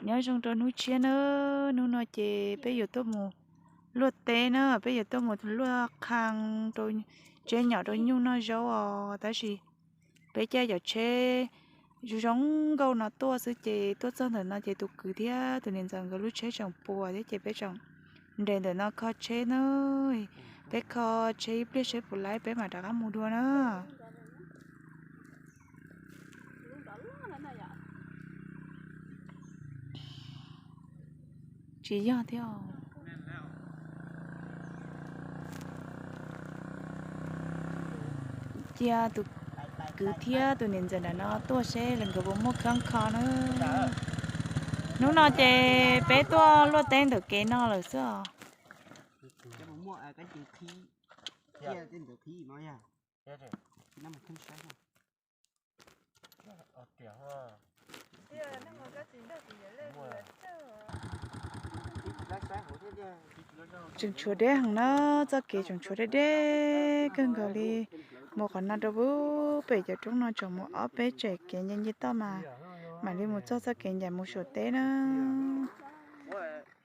Nyob zoo rau hnub tshiab na, hnub no ces peb yuav tuaj mus luaj teb na, peb yuav tuaj mus luaj qhee rau tsev nyom rau nyuj noj zaub os, tab sis peb caij cov tsheb zoo zoo nkauj no tuaj xwb ces tuaj txog ntawm no ces tus kwv thiab tus niam ntxawm nkawd lub tsheb tseem puas thiab ces peb tseem nres ntawm no kho tsheb na. Peb kho tsheb ib pliag seb puas laib peb mam rov qab mus dua na. Tsis yog thiab. Cia tus kwv thiab tus niam ntxawm nram no tuaj seb lawv nkawd puas muaj khab kho na. Hnub no ces peb tuaj luaj teb ntawm kev no lawm xwb os. Tseem tshuav deb heev na, txoj kev tseem tshuav deb deb kawg nkaus li. Mus qhov no rau pem cov roob no tseem mus ob peb tsev kev nce nce toj mas mam li mus txog txoj kev ncaim mus Suav teb na.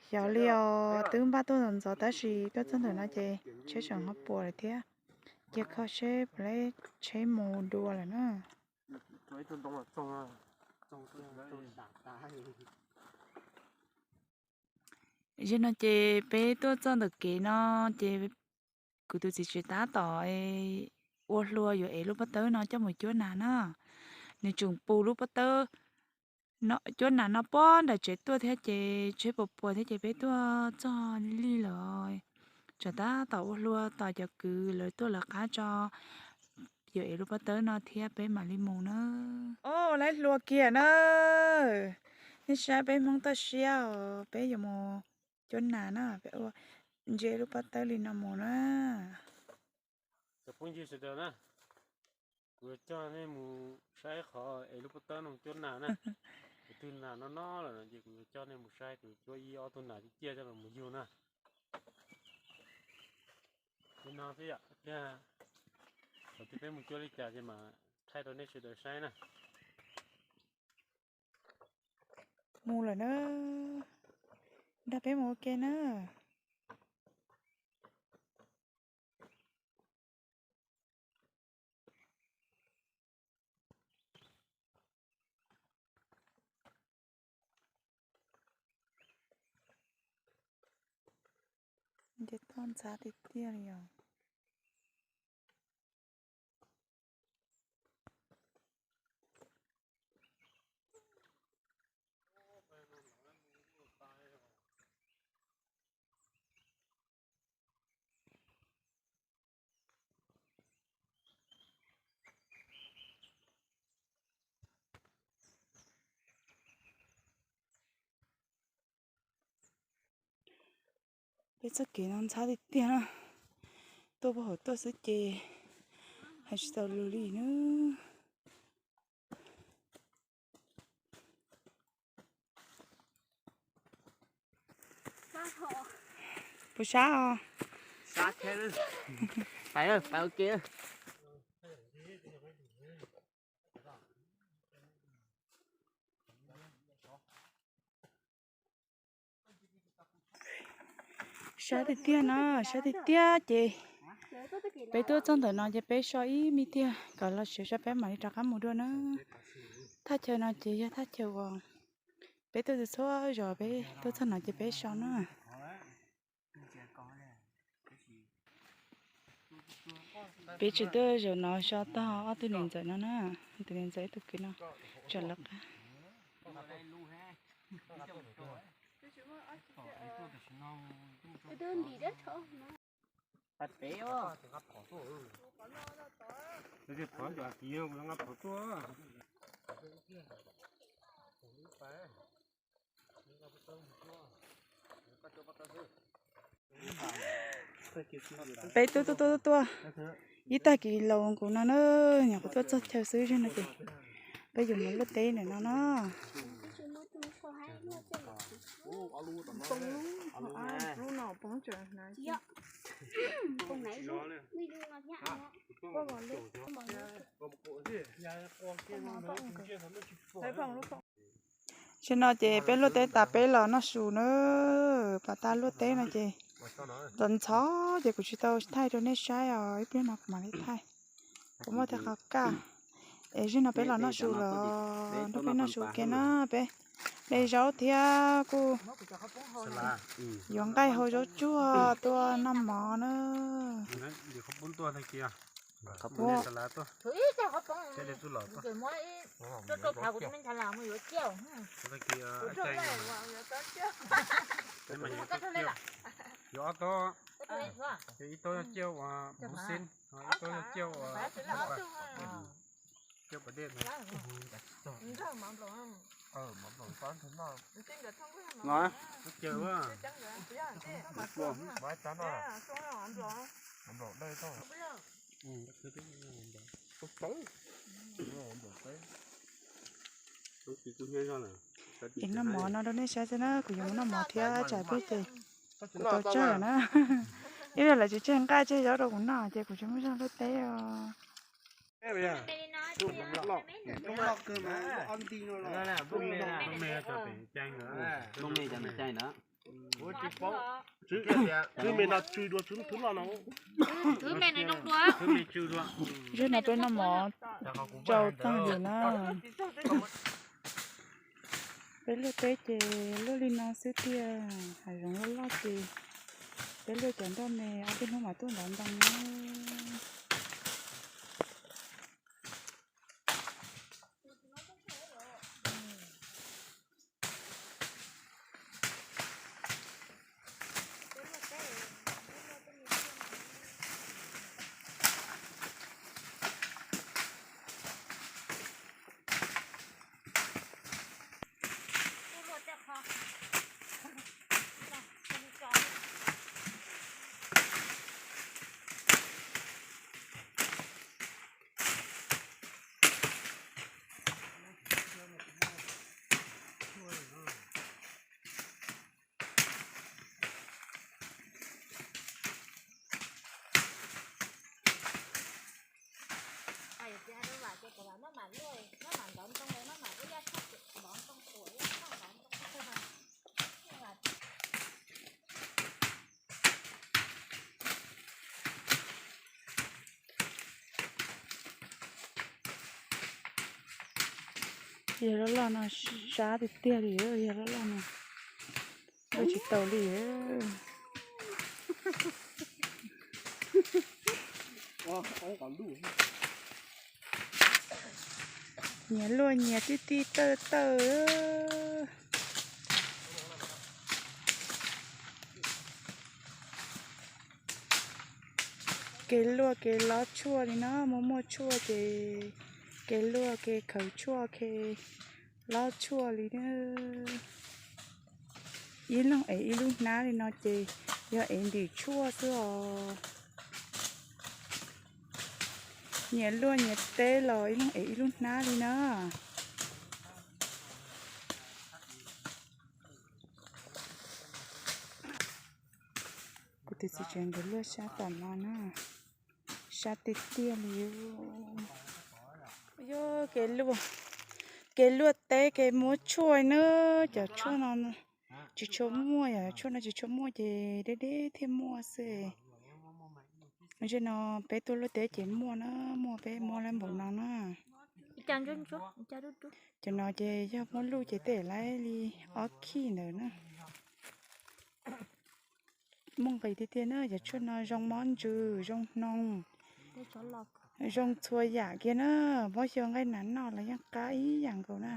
Xyov li os, twb npaj tuaj ntxov ntxov tab sis tuaj txog ntawm no ces tsheb tseem ho puas lawm thiab. Cia kho seb puas laib tsheb mus dua lawm na. Zaum no ces peb tuaj txog ntawm kev no ces kuv tus txiv tsev tab tom ua hlua yuav ev lub pob tawb no coj mus cuab nas na. Nws tseem pus lub pob tawb cuab nas no puag nram tsev tuaj thiab ces tsheb puas puas thiab ces peb tuaj txog lig lawm. Tseem tab tom ua hlua tos cov kwv lawv tuaj lawv qab tso, yuav ev lub pob tawb no thiab peb mam li mus na. Au, laib hlua kiag na. Nej saib peb Hmoob toj siab os, peb yuav mus cuab nas na, peb ua ntsia lub pob tawb li no mus na. Cov phooj ywg sawv daws na, kuv yuav coj nej mus saib qhov es lub pob tawb no cuab nas na. Tus twg nas no no lawm no ces kuv yuav coj nej mus saib, kuv yuav cuab ib ob tug nas ciaj ciaj coj los mus yug na. Li no xwb yom, thiab thaum twg peb mus cuab li cas ces mam thaij rau nej sawv daws saib na. Mus lawm na, nrog peb mus ua ke na. Nce toj ntxhab tiag tiag li os. Peb txoj kev no ntxhab tiag tiag na. Tuaj puag hauv tuaj xwb ces hais tsis tau lus li na. Puas sab os? Sab tiag tiag na, sab tiag tiag ces peb tuaj txog ntawm no ces peb so ib me tiag kom los siav so peb mam li rov qab mus dua na. Thaj chaw no ces yog thaj chaw uas peb tuaj txhua zaus peb tuaj txog no ces peb so na. Peb tsis tuaj zaum no so tog ob tug niam ntxawm no na, tus niam ntxawm ib tug kwv no tseem lawv qab. Peb tuaj tuaj tuaj tuaj ib tag kis laus nkaus no na, nyuam qhuav tuaj txog chaw xwb, zaum no ces peb yuav mus luaj teb ntawm no na. Tsev no ces peb luaj teb tas peb los noj su na. Pas tas luaj teb no ces ntxhov ntxhov ces kuv tsis tau thaij rau nej saib os, ib pliag no kuv mam li thaij. Kuv muaj tej qhov kaj. Es zaum no peb los noj su los nrog peb noj su kiag na, peb de zaub thiab kuj yuav nqaij hau zaub tsuag tuaj noj mov na. Ib tug yog ciaj ua muv xib, ib tug yog ciaj ua ciaj pas dej. Ces noj mov no rau nej saib xwb na, kuv yuav mus noj mov thiab tsam peb ces kuv tau tsawg na. Ib zaug lawv tsis tseg nqaij tseg zaub rau kuv noj ces kuv tsis muaj zog luaj teb os. Zaum no peb noj mov tsau tag lawm na. Peb luaj teb ces luaj li no xwb tiag, hav zoov loj loj ces peb luaj cov nroj me ob peb hnub mam tuaj ntov ntoo na. Yog loj loj no sab tiag tiag li, yog loj loj no luaj tsis tau li. Nyias luaj nyias tij tij tawj tawj. Kev luaj kev lob tshuaj li no, muaj muaj tshuaj ces kev luaj kev khaws tshuaj kev lob tshuaj li na. Ib leeg ev ib lub hnab li no ces yog ev ntim tshuaj xwb os. Nyias luaj nyias teb los ib leeg ev ib lub hnab li na. Kuv tus txiv tsev nkawd luaj sab tom no na, sab tiag tiag li. Yog kev luaj, kev luaj teb kev muab tshuaj na, cov tshuaj no tsis tshua muaj, yog tshuaj no tsis tshua muaj ces deb deb thiaj muaj xwb. Zaum no peb tuaj luaj teb ces muaj na, muaj peb muab lawm npaum no na. Cov no ces yog muab luj ces tej laib li ob khij ntawd na. Muaj nqis tiag tiag na, cov tshuaj no zoo mob ntsws, zoo hnoos, zoo txhua yam kiag na. Mob xyaw nqaij nas noj los yeej qab ib yam nkaus na.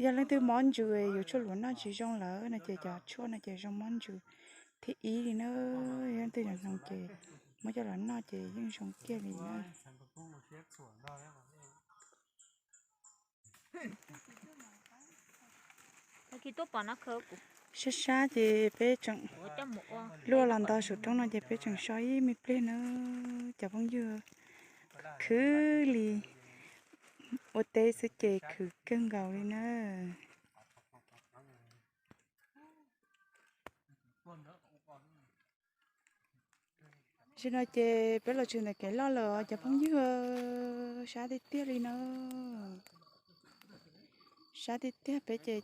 Yog leej twg mob ntsws, yus tshuaj luas noj tsis zoo lawm no ces cov tshuaj no ces zoo mob ntsws thib ib li na. Yog leej twg zoo hnoos ces muab coj los noj ces yeej zoo kiag li na. Sab sab ces peb tseem luaj los ntog saum roob no ces peb tseem so ib me pliag na. Cov phooj ywg, khwv li, ua teb xwb ces khwv kawg nkaus li na. Zaum no ces peb los tshwm ntawm kev loj lawm cov phooj ywg, sab tiag tiag li na. Dab tiag tiag, peb ces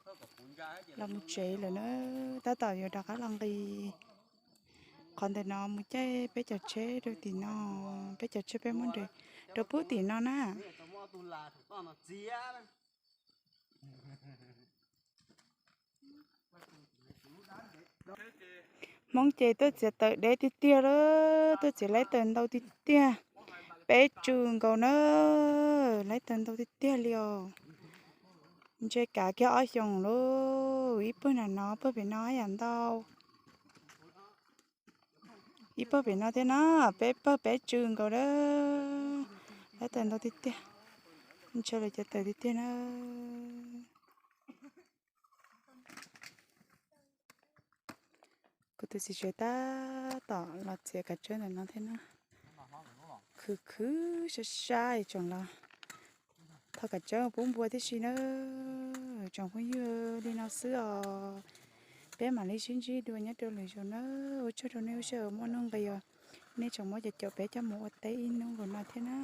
los mus tsev lawm na, tab tom yuav rov qab los nqis qhov ntawm no mus caij peb cov tsheb rau tim no, peb cov tsheb peb muab nres rau pub tim no na. Hmoob ces tuaj txiav taws deb tiag tiag lawm, tuaj txiav laib taws ntau tiag tiag. Peb tsw nkaus na, laib taws ntau tiag tiag li os. Ntshe kav kiag ob xyoos lauj, ib pawg nram no, pawg pem no yam ntau. Ib pawg pem no thiab na, peb pawg peb tsw nkaus na, laib taws ntau tiag tiag. Ntshe lawv cov taws tiag tiag na. Kuv tus txiv tsev tab tom los txiav kav tsawb ntawm no thiab na. Khwv khwv sab sab tseem los thov kav tsawb pub npua tib si na. Tsoom phooj ywg, li no xwb os, peb mam li sib ntsib dua nyob rau lwm zaus na. Ua tsaug rau nej lub sij hawm muaj nuj nqis os. Nej tseem muab cov caum peb coj mus ua teb ib hnub nkaus no thiab na.